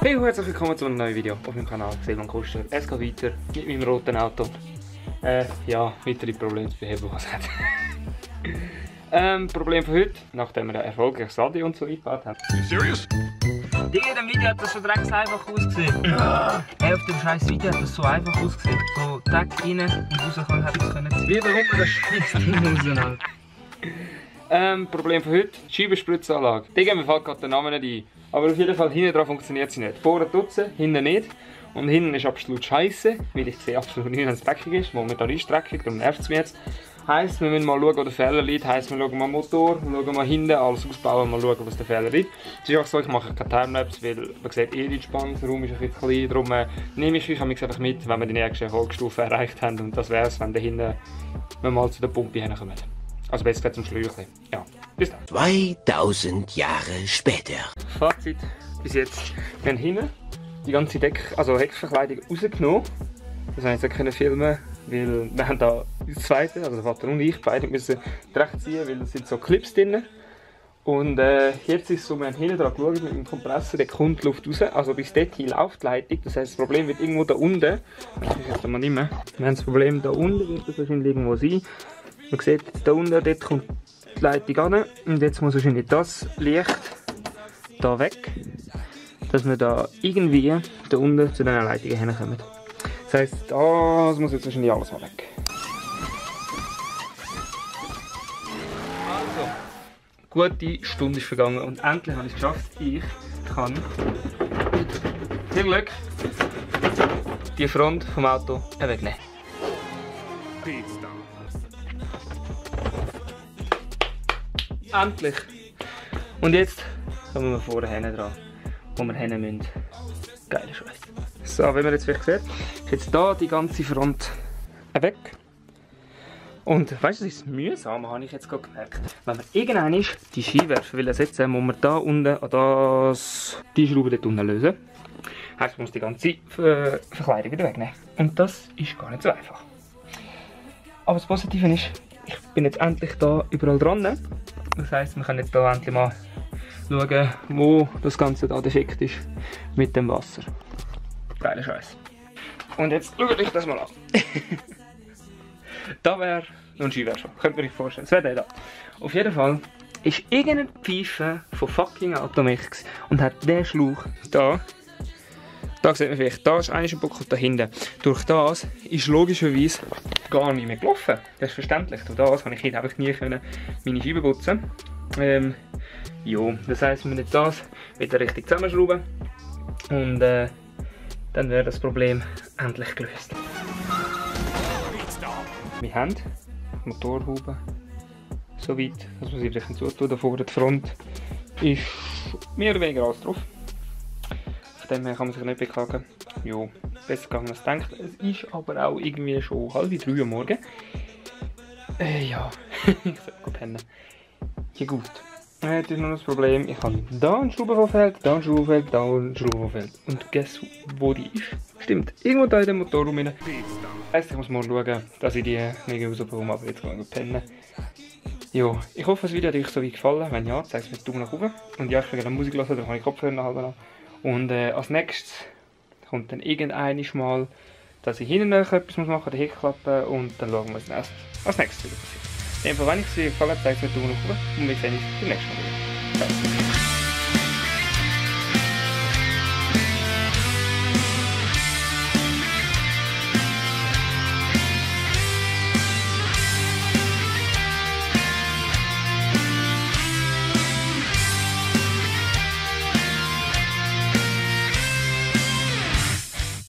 Hey und herzlich willkommen zu einem neuen Video auf meinem Kanal Silvan Kuster. Es geht weiter mit meinem roten Auto. Ja, weitere Probleme zu beheben, was hat. Problem von heute, nachdem wir ein erfolgreiches Radio und so eingebaut haben. Serious? In jedem Video hat das so dreckig einfach ausgesehen. Auf dem scheiß Video hat das so einfach ausgesehen. So Dreck rein und rauskommen hätte ich es können. Wie warum man das scheiß Ding rausnimmt. Problem von heute, die Scheibenspritzanlage. Die geben wir gerade den Namen nicht ein. Aber auf jeden Fall hinten dran funktioniert sie nicht. Vorne tut's, hinten nicht. Und hinten ist absolut scheiße, weil ich sehe absolut nicht, wenn es dreckig ist. Momentan ist es dreckig, darum nervt es mich jetzt. Heisst, wir müssen mal schauen, wo der Fehler liegt. Heisst, wir schauen mal Motor, wir schauen mal hinten, alles ausbauen, mal schauen, was der Fehler liegt. Es ist auch so, ich mache keine Timelapse, weil man sieht die Entspannung, der Raum ist ein bisschen klein. Darum nehme ich euch einfach mit, wenn wir die nächste Erfolgsstufe erreicht haben. Und das wäre es, wenn da hinten wir mal zu der Pumpe hinkommen. Also besser gesagt zum Schläuchchen. Ja, bis dann. 2000 Jahre später. Fazit bis jetzt. Wir haben hinten die ganze Heckverkleidung rausgenommen. Das haben wir jetzt nicht filmen, weil wir haben da das zweite, also der Vater und ich, beide müssen recht ziehen, weil da sind so Clips drin. Und jetzt ist es so, wir haben hinten dran geschaut mit dem Kompressor, der kommt Luft raus, also bis dorthin läuft die Leitung. Das heisst, das Problem wird irgendwo da unten, das ist jetzt mal nicht mehr, wir haben das Problem da unten, wird das wahrscheinlich irgendwo sein. Man sieht da unten, dort kommt die Leitung an und jetzt muss wahrscheinlich das Licht da weg, dass wir da irgendwie da unten zu diesen Leitungen hinkommen. Das heisst, das muss jetzt wahrscheinlich alles mal weg. Also, gute Stunde ist vergangen und endlich habe ich es geschafft. Ich kann viel Glück die Front vom Auto wegnehmen. Endlich! Und jetzt kommen wir vorne dran, wo wir hin müssen. Geile Scheiße. So, wie man jetzt vielleicht sieht, ist jetzt hier die ganze Front weg. Und weißt du, das ist mühsam, habe ich jetzt gerade gemerkt. Wenn man irgendwann die Scheinwerfer will ersetzen, muss man da unten an die Schraube dort unten lösen. Heißt, man muss die ganze Verkleidung wieder wegnehmen. Und das ist gar nicht so einfach. Aber das Positive ist, ich bin jetzt endlich da überall dran. Das heisst, wir können jetzt hier endlich mal schauen, wo das Ganze da defekt ist mit dem Wasser. Geiler Scheiß. Und jetzt schaut euch das mal an. Da wäre noch ein Scheinwerfer. Könnt ihr euch vorstellen. Das wäre der da. Auf jeden Fall ist irgendeine Pfeife von fucking Automix und hat den Schlauch da. Da sieht man vielleicht, da ist ein Buckel da hinten. Durch das ist logischerweise gar nicht mehr gelaufen. Das ist verständlich. Durch das habe ich hier einfach nie meine Scheiben putzen. Ja, das heisst, wir müssen das wieder richtig zusammenschrauben. Und dann wäre das Problem endlich gelöst. Wir haben die Motorhaube so weit, dass man sie vielleicht zutun. Da vorne die Front ist mehr oder weniger alles drauf. Von dem her kann man sich nicht beklagen. Ja, besser gegangen als gedacht. Es ist aber auch irgendwie schon 2:30 Uhr am Morgen. Ja, ich sollte pennen. Ja gut. Jetzt ist noch das Problem, ich habe da einen Schrauber, der fehlt, da einen Schrauber, der fehlt, da einen Schrauber, der fehlt. Und guess, wo die ist? Stimmt, irgendwo da in dem Motorraum rein. Ich muss mal schauen, dass ich die nicht rausbekomme, aber jetzt kann ich pennen. Ja, ich hoffe, das Video hat euch so weit gefallen. Wenn ja, zeigt es mir Daumen nach oben. Und ja, ich will gerne Musik hören, dann kann ich Kopfhörer nachhalten. Und als nächstes kommt dann irgendwann mal, dass ich hinten noch etwas machen muss, die Heckklappe, und dann schauen wir uns als nächstes wieder passiert. Wenn es euch gefallen hat, zeigt es mir Daumen nach oben und wir sehen uns beim nächsten Mal wieder. Ciao.